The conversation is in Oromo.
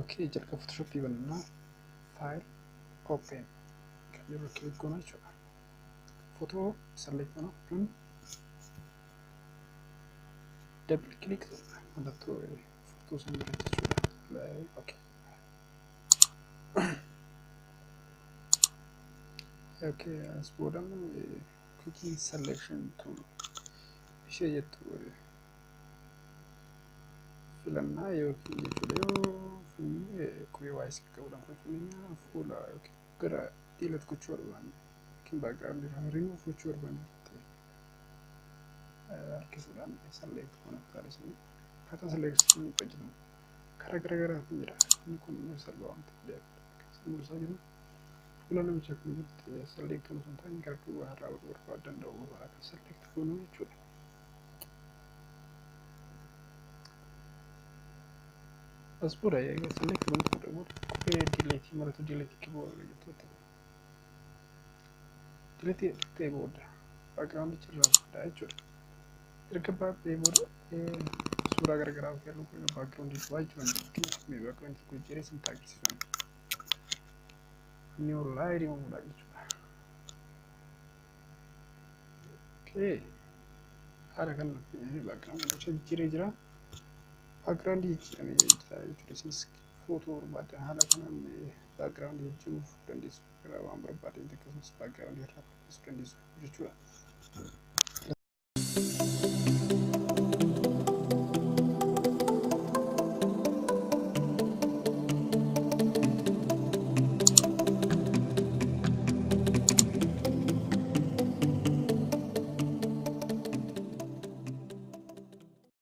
Okay, jalqaba Photoshopii banannaa, File, Open kan jedhu click goona jechuudha. Footoo select goona kun double click mallattoo footoo sana irratti jechuudha. Okay. Okay, as booda quick selection tool ishee jettu filannaa yookiin jechuudha, yoo filannee qubee waa isa qabuudhaan filachuu dandeenya. Fuula yookiin gara delete gochuu barbaanne yookiin background irraa remove gochuu barbaanne harkisuudhaan select goona. Akkaataa akkaataa selection hojjetamu karaa gara garaatiin jira. Inni kun salphaa waan ta'eef akkasii mul'isaa jiru. Fuula namicha kun jirti select goonu osoo hin taane gara duubaa irraa barbaadu danda'u akka select goonu jechuudha. As booda egaa select goonu booda qubee delete, mallattoo delete keyboard jettuutti delete ta'e booda background irraa fudhaa jechuudha. Erga baafee booda suuraa garagaraa of eeguu kun background duwwaa jechuudha. Fakkeenyaaf background tokko jijjiiree sin taasifama. Inni ollaa uumuudha jechuudha. Okay. Haala kan background jijjiiree jira. Background jijjiiramee jira jechuudha. Isinis footoo barbaadan haala kanaan background jijjiiruuf dandeessu. Gara waan barbaadan akkasumas background irraa balleessuu dandeessu jechuudha.